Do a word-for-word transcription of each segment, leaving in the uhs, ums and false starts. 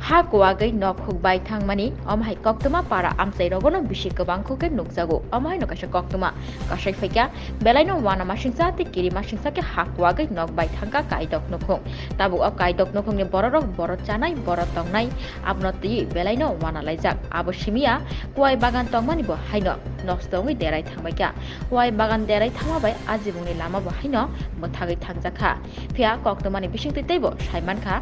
Ha kuwagwi nok huk bai thangmani, omo hai koktwma para amchai rogono bisi kwbang khe nukjago. Omo haino kaisa koktwma kasai phaikha, belaino wana masingcha tei kiri masingcha khe ha kuwagwi nok bai thangkha kaidok nukhung. Tabuk o kaidok nukhungni bororok boro chanai, boro tongnai, abono twiwi belaino wana laijak. Abo simiya kuwai bagan tongmani bo haino nosto wngwi derai thangbaikha. Kuwai bagan derai thangma bai ajibungni lama bo haino bwthagwi thangjakha. Phiya koktwmani bisingtwi teibo saimankha,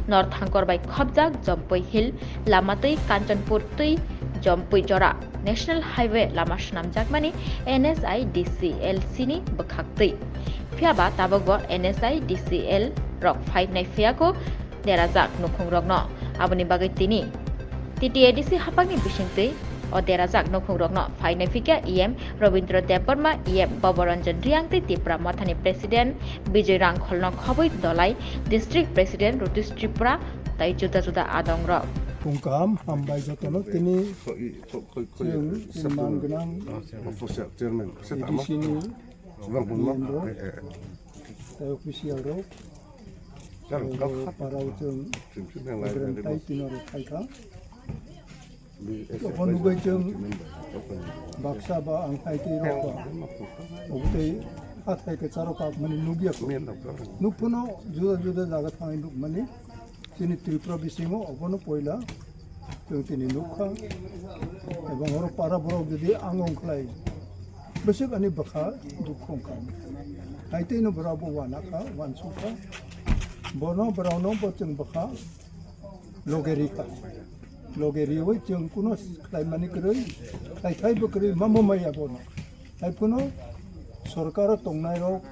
Northangkor bai khopjak Jompui Hill lama twi Kanchanpur twi Jompui jora National Highway lama swnamjakmani N H I D C L C ni bwkhaktwi. Phiyaba tabukbo N H I D C L rok phainai phiyakho derajak nukhungrokno. Aboni bagwi tini T T A D C haphangni bisingtwi o derajak nukhungrokno phainai phikha E M Robindra Debbarma, E M Bhabaranjan Riyang tei Tipra Mothani President Bijoy Rangkholno khobwi dolai District President Rutish Tripura tei juda juda adongrok. Phung kaham, hambai jotono tini chwng tini man gwnang A D C ni member tei official rok, parao chwng gwnang tai tino rok phaikha. Obo nugwi chwng baksa ba ang hai tei rok ba obo tei hathai khe charok kak mani nugya kho. Nukphano juda juda jaga thangwi nukmani chini Tripura bisingo obono poila chwng tini nukha. Ebong oro para borok jodi ang ongkhlai bwswk ani bwkha dukhu wngkha. Hai tei no borok bo wanakha, wansukha. Bono borokno bo chwng bwkha loge rikha. Loge riwi chwng kuno khlaimani kwrwi, khlai thaibo kwrwi, mambo maya bono. Hai phano sorkaro tongnairok,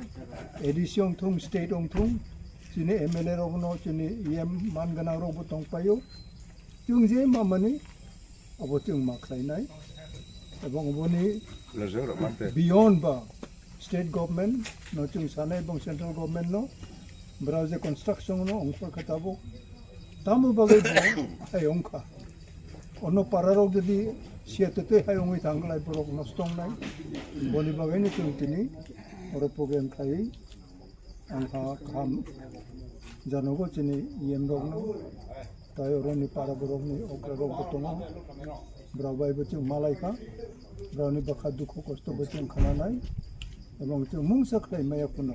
A D C wngthung, state wngthung, chini M L A rokno, chini E M man gwnangrokbo tongpaio. Chwng je mamani abo chwng ma khlainai. Ebong oboni beyond ba state government no chwng sanai ebong central government no, bwrao je construction no ongkhor kha tabuk, tamo bagwi bo hai ongkha. Ono pararok jodi siya tetei hai ongwi thangwlai borok nosto wngnai. Boni bagwino chwng tini oro program khlaiwi ang ha kaham janogo chini E M rokno. Tai oroni para borokni okra rokbo tongo. Borok bai bo chwng malai kha. Borokni bwkha dukhu kosto bo chwng khananai. Ebong chwng mungsa khlai maya phano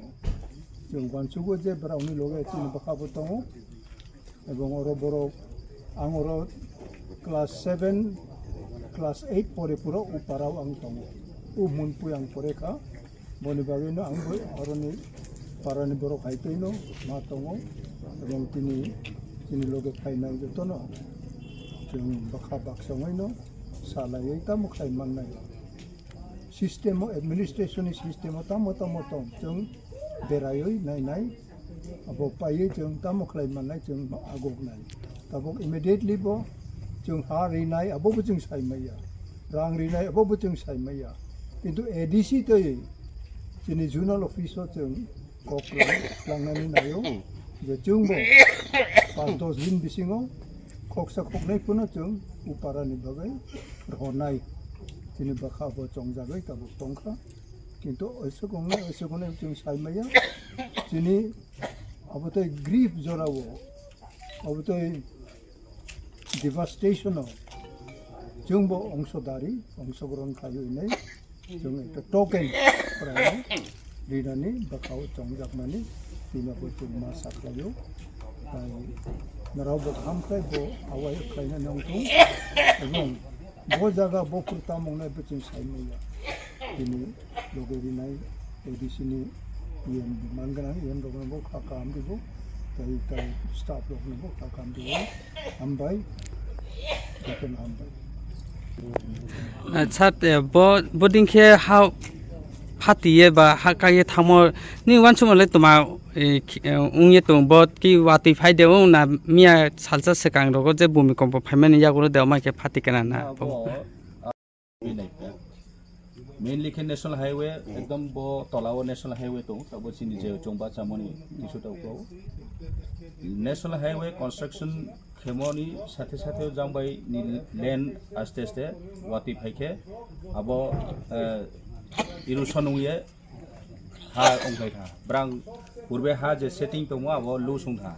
chwng uansugo je borokni loge chini bwkha bo tongo. Ebong oro borok, ang oro class seven, class eight pore pura o parao ang tongo. O Munpui ang pore kha. Boni bagwino ang bo oroni parani borok hai tei no ma tongo. Ebong tini, tini loge phainai jotono chwng bwkha baksa wngwi no salaiwi tamo khlai mannai. System o, administration ni system o tamo tamo tong chwng beraiwi nainai. Abo paiwi chwng tamo khlai mannai chwng aguknai. Tabuk immediately bo chwng ha rinai, abo bo chwng sai maya. Rang rinai, abo bo chwng sai maya. Kintu A D C tei chini zonal office o chwng kok lang-, langnani naio je chwng bo panch dos din bisingo khoksa khoknai phano chwng o parani bagwi rwnai. Chini bwkha bo chongjagwi tabuk tongkha. Kintu oisok wngnai, oisok wngnai chwng sai maya. Chini abo tei grief jorao, abo tei devastation o chwngbo ongsodari, ongsogron khlaiwi nai. Chwng ekta token prai rinani bwkhao chongjakmani tino bo chwng ma sakhlaio. Tai norok bo kaham khlai bo awai khlainani wngthung. Ebong bo jaga bo phuru tamo wngnai bo chwng sai maya. Tini loge rinai A D C ni E M man gwnang E M rokno bo kha kaham ribo, tei, tei staff rokno bo kha kaham ribo. Hambai, jotono hambai. Acha, te bo, bo ding khe ha phatiye ba ha kaiye thangmo ni uansukma le toma, eh, khi-, eh, wngye tong bo ki watwi phai de wng na miya salsa swkang rogo je bumi kompo phaimani yagulo de omai khe phati kana na bo. Mainly khe National Highway, ekdom bo tola o National Highway tong, abo chini je chwng bachamoni twisu tong kho. National Highway construction khemoni sathe sathe jang bai ni lane aste aste watwi phai khe abo, eh, erosion wngye ha wngkhai kha. Brang purbe ha je setting tongmo abo loose wngkha.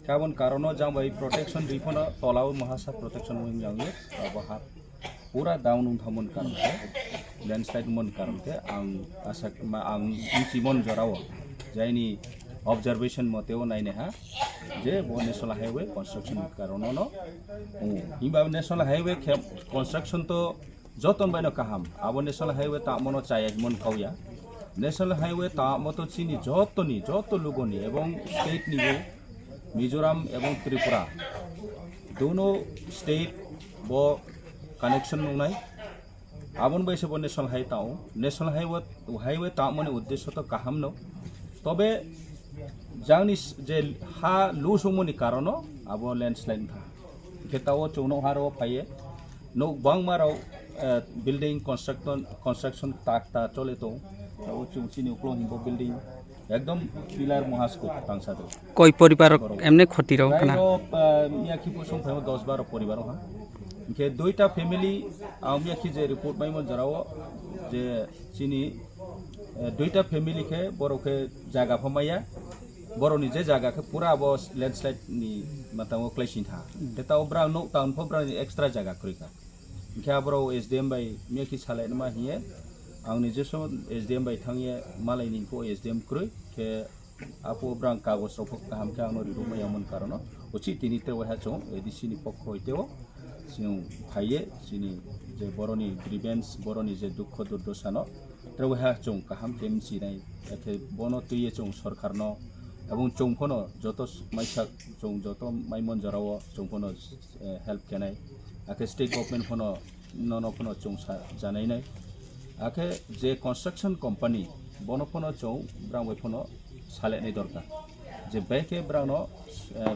Kabon karono jang bai protection riphono tolao mahasa protection wng jang ye abo ha pura down wng thamon karon khe, landslide mon karon khe ang asa ma ang simon jorao jaini observation moteo naine ha je bo national highway construction karono no. Himba national highway khe construction to joton baino kaham, abo national highway ta mono chaya mon kauya. National highway ta moto chini jotoni joto lugoni ebong state ni Mizoram ebong Tripura, dono state bo connection nungnai. Abon bai se bo national highway tao, national highway highway ta mani uddesho to kaham no. Tobe jangni s- je ha loose wngmani karono abo landslide wngkha. Hingke tao chwngno haro phaiye nok bangma rok building construction construction tak ta chole tong. Tao chwng chini uklong himbo building ekdom pillar muhasko tangsa do. Koi poribar rok emne khoti rok Prai khana? Rok miya khipo song phaimo dos baro poribar ha. Hingke duita family ang miya khi je report maimo jorao je chini duita family khe borok khe jaga phamaya. Borokni je jaga khe pura abo landslide ni matango klai sing tha. Te tao bra no town pho bra ni extra jaga kwrwi kha. Hingke aborok S D M bai miya khi salai ma hiye ang ni jeso S D M bai thangye malai ni pho S D M kwrwi khe apo bra kagoj rok pho kaham khe ang no ri rwma yamon karono uchi tini te waiha chong A D C ni pokho hoite o chwng phaiye chini je boroni grievance boroni je dukho durdosa no te waiha chong kaham khe mchinai. Akhe bono twiye chwng sorkarno ebong chwng phano joto s- maisa chwng joto maimon jorao chwng phano help khenai. Akhe state government phano nono phano chwng sa- janainai. Akhe je construction company bono phano chwng brang bai phano salenai dorkar je bai khe brangno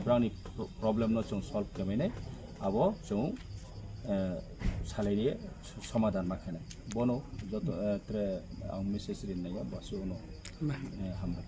brangni problem no chwng solve kemainai abo chwng salai somadan ma khenai. Bono joto tre ang message rinai ya basu no hambai.